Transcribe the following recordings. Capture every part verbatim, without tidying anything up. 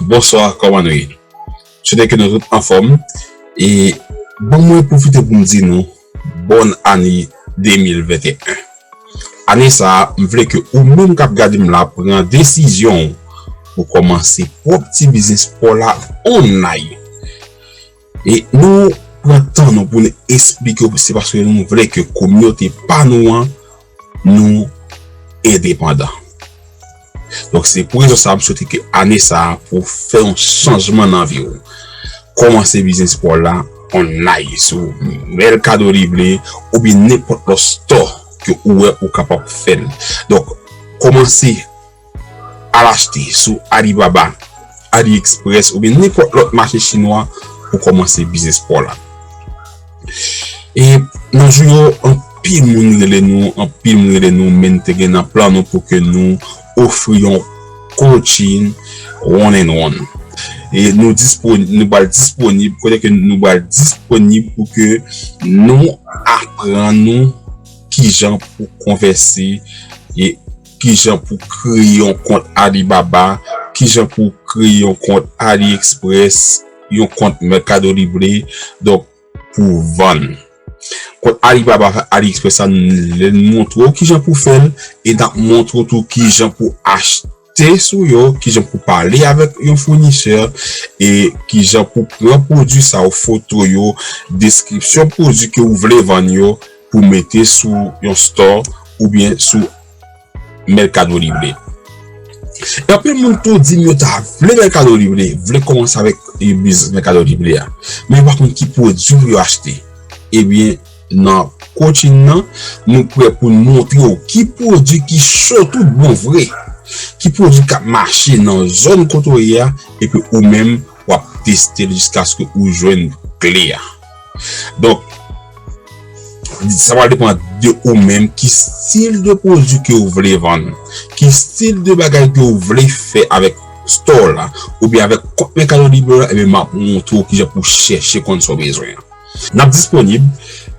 Bonswa, kòman nou ye? Swete ke nou tout anfòm. E ban mwen pwofite pou m di nou bòn ane de mil venteyen. Ane sa a, m vle ke ou menm k ap gade m la pran desizyon w pou kòmanse pwòp ti biznis pa w la online. E nou pran tan nou pou nou esplike w, se paske nou vle ke kominote pa nou an, nou endepandan. Donk, se pou rezon sa a, m swete ke ane sa a, pou w fè yon chanjman nan vi w, kòmanse biznis pa w la online sou Mercado Libre oubyen nenpòt lòt store ke ou wè ou kapab fè l. Donk, kòmanse al achte sou Alibaba, AliExpress oubyen nenpòt lòt mache chinwa pou kòmanse biznis pa w la. E nan jou yo, anpil moun rele nou, anpil moun rele nou, men te gen nan plan nou pou ke nou ofri yon coaching one and one. E nou dispon-, nou pral disponib, kote ke nou pral disponib pou ke nou aprann nou kijan pou konvèse e kijan pou kreye yon kont Alibaba, kijan pou kreye yon kont AliExpress, yon kont Mercado Libre, donk pou vann. Kont Alibaba, AliExpress sa, n-, n-, montre w kijan pou fè l, e n ap montre w tou kijan pou achte sou yo, kijan pou pale avèk yon founisè, e kijan pou pran pwodui sa yo, foto yo, deskripsyon pwodui ke ou vle vann yo, pou mete sou yon store oubyen sou Mercado Libre. E anpil moun tou di m yo ta vle Mercado Libre, vle kòmanse avèk, e, biznis Mercado Libre a. Men yo pa konn ki pwodui pou yo achte. Ebyen, nan coaching nan, nou prè pou n montre w ki pwodui ki cho tout bon vre, ki pwodui k ap mache nan zòn kote w ye a, epi ou menm, w ap teste l jiskaske ou jwenn kle a. Donk, sa pral depann de ou menm, ki stil de pwodui ke w vle vann, ki stil de bagay ke w vle fè avèk store la, oubyen avèk kont Mercado Libre la, ebyen, m ap montre w kijan pou chèche konn sa w bezwen an. N ap disponib,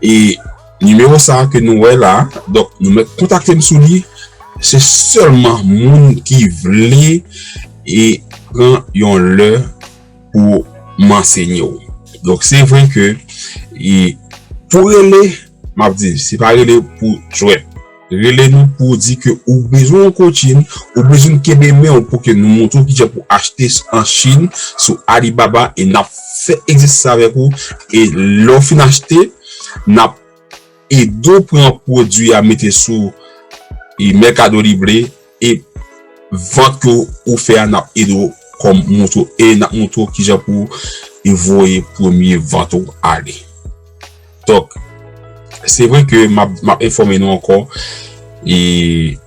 e nimewo sa a ke nou wè la, donk, nou mèt kontakte m sou li, se sèlman moun ki vle e pran yon lè pou m ansenye w. Donk, se vre ke, e, pou rele, m ap di, se pa rele pou jwèt. Rele nou pou w di ke ou bezwen yon coaching, ou bezwen kenbe men w pou ke nou montre w kijan pou achte an Chin sou Alibaba e n ap fè egzèsis avèk ou. E lè w fin achte, n ap ede w pran pwodui a mete sou, e, Mercado Libre e vant ke w fè a, n ap ede w kòm montre w e n ap montre w kijan pou w voye premye vant ou ale. Donk, se vre ke m ap, m ap enfòme nou ankò, e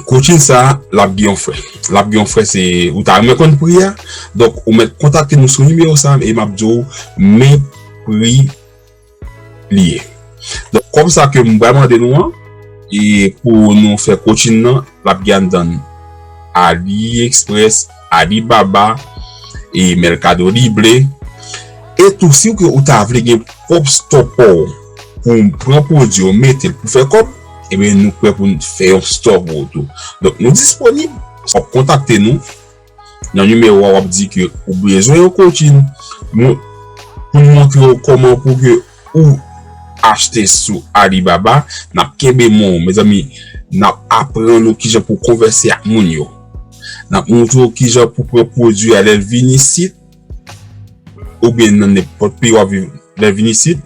coaching sa, l ap gen yon frè. L ap gen yon frè, se, ou ta renmen konn pri a. Donk, ou mèt kontakte nou sou nimewo sa e m ap di w men pri li ye. Donk, kòb sa ke m pral mande nou an, e pou nou fè coaching nan, l ap gen anndan l AliExpress, Alibaba, e Mercado Libre. E tou, si w ke ou ta vle gen pwòp store pa w pou w pran pwodui w, mete l pou fè kòb, ebyen, nou prè pou n fè yon store pou ou tou. Donk, nou disponib, w ap kontakte nou, nan nimewo a, w ap di ke ou bezwen yon coaching, pou n montre w kòman pou ke ou achte sou Alibaba, n ap kenbe men w, mezanmi, n ap aprann ou kijan pou konvèse ak moun yo. N ap montre w kijan pou pran pwodui a lè l vin isit, oubyen nan nenpòt peyi w ap viv lè l vin isit.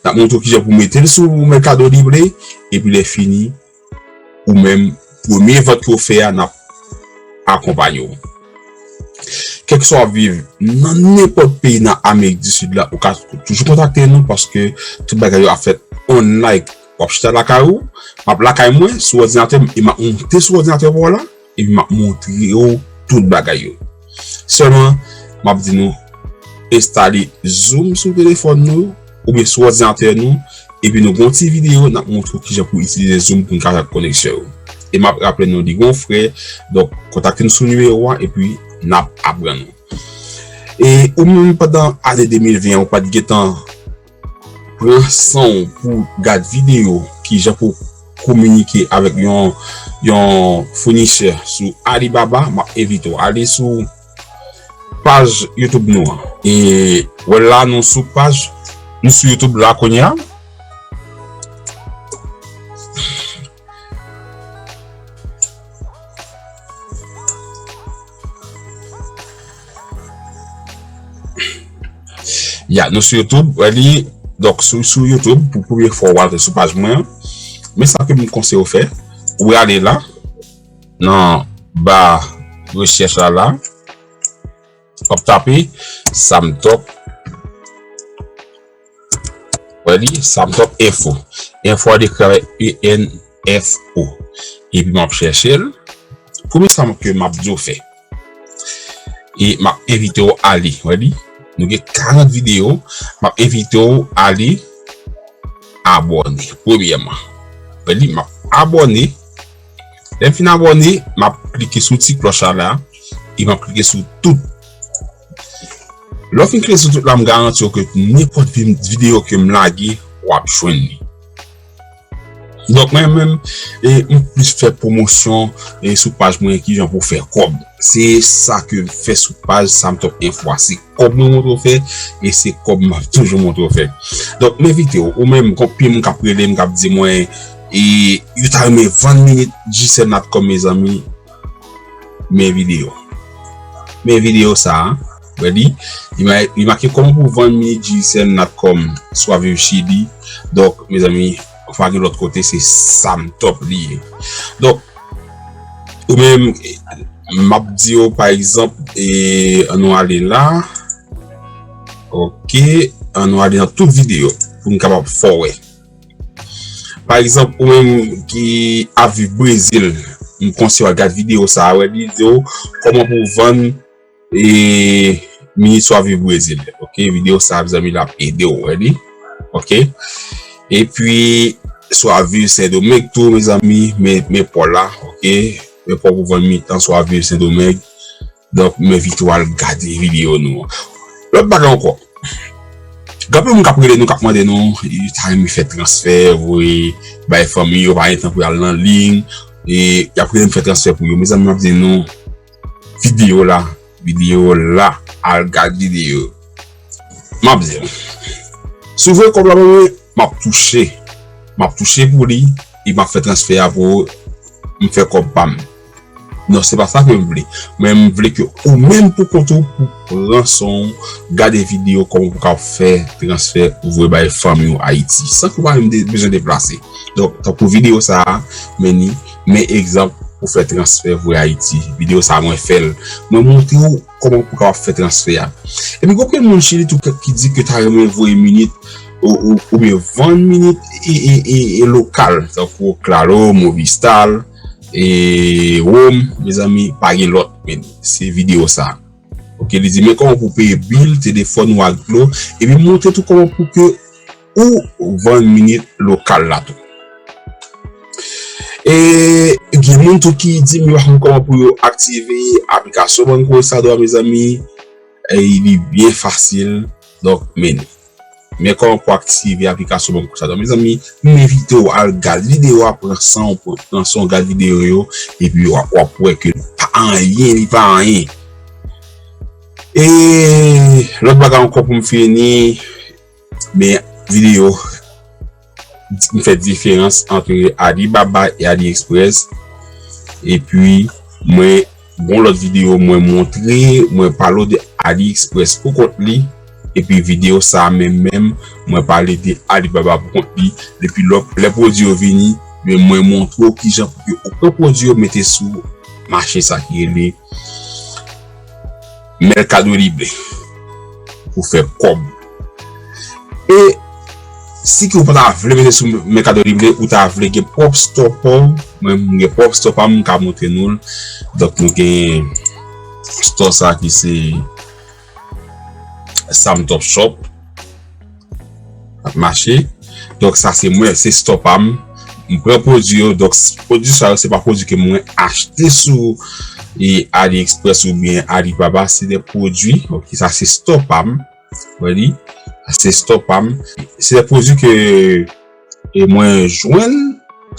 N ap montre w kijan pou mete l sou Mercado Libre, epi lè fini, ou menm, premye vant ke w fè a, n ap akonpanye w. Kèlkeswa w ap viv nan nenpòt peyi nan Amerik di Sid la, ou ka toujou kontakte nou paske tout bagay yo ap fèt online. W ap chita lakay ou, m ap lakay mwen sou òdinatè m e m ap monte sou òdinatè pa w la, epi m ap montre w tout bagay yo. Sèlman, m ap di nou, enstale Zoom sou telefòn nou oubyen sou òdinatè nou, epi nou gen yon ti videyo, n ap montre w kijan pou itilize Zoom pou n ka fè koneksyon yo. E m ap raple nou, li gen yon frè, donk, kontakte nou sou nimewo a, epi n ap aprann nou. E ou menm, pandan ane de mil ven an, ou pa t gentan pran san w pou gad videyo kijan pou kominike avèk yon, yon founisè sou Alibaba, m ap envite w ale sou paj YouTube nou an. E wè la nou sou paj, nou sou YouTube la kounye a. Ya, nou sou YouTube, wè li. Donk, sou, sou YouTube, pou premye fwa w al sou paj mwen an, men sa ke m konseye w fè, ou ale la, nan ba rechèch la la, w ap tape Samtop, wè li, Samtop Info. Info a ekri avèk E N F O. Epi m ap chèche l. Premye sa ke m ap di w fè. E m ap envite w ale, wè li. Nou gen karant videyo. M ap envite w ale abòne. Premyèman, wè li, m ap abòne. Lè m fin abòne, m ap klike sou ti klòch la la. E m ap klike sou tout. Lè w fin klike sou tout la, m garanti w ke nenpòt vi-, videyo ke m lage, w ap jwenn li. Donk, mwen menm, e, m plis fè pwomosyon, e, sou paj mwen, kijan pou fè kòb. Se sa ke m fè sou paj Samtop Info a. Se kòb mwen montre w fè, e se kòb m ap toujou montre w fè. Donk, m envite w, ou menm, gon pil moun k ap rele m, k ap di mwen, e, yo ta renmen vann minit Digicel natcom, mezanmi. Men videyo. Men videyo sa a. Wè li. Li ma-, li make kòman pou vann minit Digicel natcom sou Aviv Chili. Donk, mezanmi, pa gen lòt kote, se Samtop li ye. Donk, ou menm, m ap di w, pa egzanp, e, ann nou ale la. Ok, ann nou ale nan tout videyo pou n kapab fè w wè. Pa egzanp, ou menm ki ap viv Brezil, m konseye w al gad videyo sa a, wè li di w kòman pou vann, e, minit sou Aviv Brezil. Ok, videyo sa a, mezanmi, l ap ede w, wè li. Ok. Epi, sou Aviv Sendomeng tou, mezanmi, men, men pò la, ok. Men pò pou vann minit lan sou Aviv Sendomeng. Donk, m envite w al gade videyo nou an. Lòt bagay ankò. Gen anpil moun k ap rele nou, k ap mande nou, yo ta renmen fè transfè, voye bay fanmi yo, pa gen tan pou y al nan liy, e y ap rele m fè transfè pou yo. Mezanmi, m ap di nou, videyo la, videyo la, al gad videyo. M ap di w, si w voye kòb la ban mwen, m ap touche. M ap touche pou li, e m ap fè transfè a pou m fè kòb pa m. Non, se pa sa ke m vle. Mwen, m vle ke ou menm pou kont ou, pou pran san w, gade videyo kòman pou ka fè transfè, voye bay fanmi w Ayiti, san ke w pa menm de-, bezwen deplase. Donk, tankou videyo sa a, men ni, men egzanp pou fè transfè, voye Ayiti. Videyo sa a, mwen fè l. Mwen montre w kòman pou ka fè transfè a. Epi, gon pil moun Chili tou ki, ki di ke ta renmen voye minit ou, ou, oubyen vann minit e, e, e, e lokal, tankou Claro, Movistar, e Wom, mezanmi, pa gen lòt, men se videyo sa. Ok, li di, men kòman pou peye bil, telefòn ou ak dlo, epi montre tou kòman pou ke ou vann minit lokal la tou. E gen moun tou ki di m yo pa konn kòman pou yo aktive aplikasyon Banco Estado a, mezanmi. E li byen fasil. Donk, men, men kòman pou aktive aplikasyon Banco Estado a, mezanmi, m envite w al gad videyo a, pran san w, pran san w gad videyo yo, epi w ap, w ap wè ke li pa anyen, li pa anyen. E lòt bagay ankò pou m fini, men videyo, m fè diferans ant Alibaba e AliExpress. Epi, mwen, gon lòt videyo, mwen montre, mwen pale w de AliExpress pou kont li. Epi videyo sa a menm, menm, mwen pale de Alibaba pou kont li. Epi lè, lè pwodui yo vini, men mwen montre w kijan pou ke ou pran pwodui yo, mete sou mache sa ki rele Mercado Libre pou fè kòb. E si ke ou pa ta vle mete sou Mercado Libre, ou ta vle gen pwòp store pa w, mwen, m gen pwòp store pa m, m ka montre nou l. Donk, nou gen store sa ki se Samtop Shop. Ap mache. Donk, sa se mwen, se store pa m. M pran pwodui yo. Donk, s-, pwodui sa yo, se pa pwodui ke mwen achte sou, e, AliExpress oubyen Alibaba. Se de pwodui, ok, sa se store pa m. Wè li. Se store pa m. Se de pwodui ke, e, mwen jwenn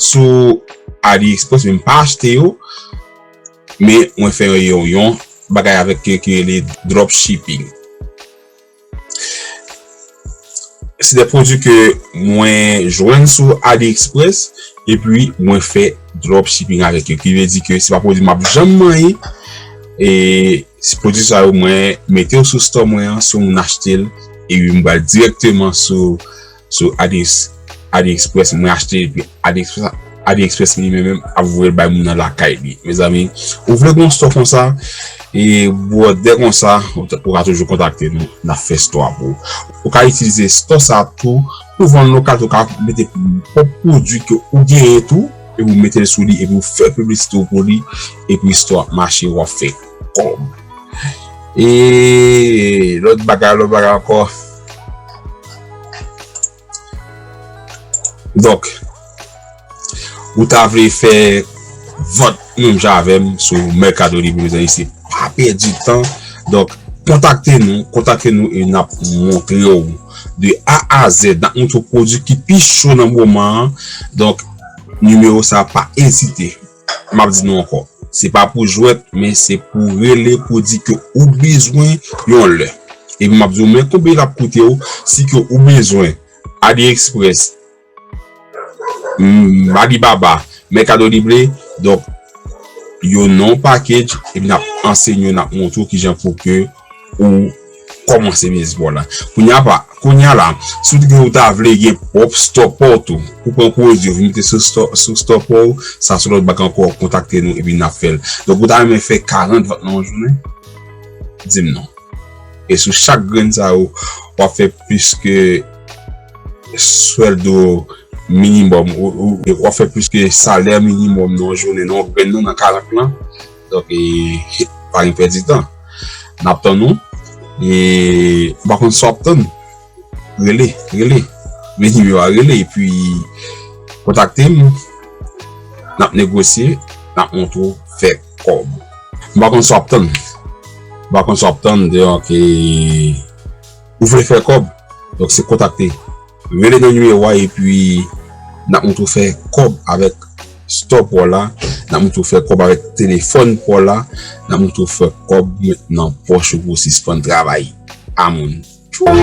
sou AliExpress, men m pa achte yo. Men mwen fè yon, yon bagay avèk ke, ke rele dropshipping. Se de pwodui ke mwen jwenn sou AliExpress epi mwen fè dropshipping avèk yo. Ki vle di ke se pa pwodui m ap janm manyen. E se pwodui sa yo mwen mete yo sou store mwen an, si yon moun achte l, epi m pral dirèkteman sou sou AliEx- AliExpress, mwen achte epi AliExpress, AliExpress li menm menm ap voye l bay moun nan lakay li. Mezanmi, ou vle gon store konsa, e bwòdè konsa, ou t- ou ka toujou kontakte nou, n ap fè store a pou ou. Ou ka itilize store sa tou pou vann lokal, ou ka mete pwòp pwodui ke ou genyen tou, epi ou mete l sou li, epi ou fè piblisite w pou li, epi store ap mache, w ap fè kòb. E lòt bagay, lòt bagay ankò. Donk, ou ta vle fè vant menm jan avè m sou Mercado Libre, mezanmi, se pa pèdi tan. Donk, kontakte nou, kontakte nou e n ap montre w de A a Z. N ap montre w pwodui ki pi cho nan moman an. Donk, nimewo sa, pa ezite. M ap di nou ankò, se pa pou jwèt, men se pou rele pou di ke ou bezwen yon lè. Epi m ap di w, men konbyen l ap koute w si ke ou bezwen AliExpress, mm, Alibaba, Mercado Libre. Donk, yo nan yon package, epi n ap ansenye w, n ap montre w kijan pou ke ou kòmanse biznis pa w la. Kounye a pa, kounye a la, si w te gen ou ta vle gen pwòp store pa w tou, ou pran pwodui, ou vin mete sou store, sou store pa w, sa se lòt bagay ankò, kontakte nou epi n ap fè l. Donk, ou ta renmen fè karant vant nan yon jounen? Di m non. E sou chak grenn sa yo, w ap fè plis ke sweldo minimòm, ou, ou, w ap fè plis ke salè minimòm nan yon jounen, nan yon grenn nan, nan karant lan. Donk, e, pa gen pèdi tan. N ap tann ou. E, m pa konn sa w ap tann. Rele, rele. Men nimewo a, rele, epi kontakte m. N ap negosye, n ap montre w fè kòb. M pa konn sa w ap tann. M pa konn sa w ap tann, donk, e, ou vle fè kòb. Donk, se kontakte. Rele nan nimewo a, epi n ap montre w fè kòb avèk store pa w la, n ap montre w fè kòb avèk telefòn pa w la, n ap montre w fè kòb met nan pòch ou pou w sispann travay a moun. Tchou! Where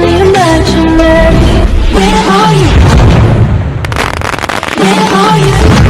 are you? Where are you?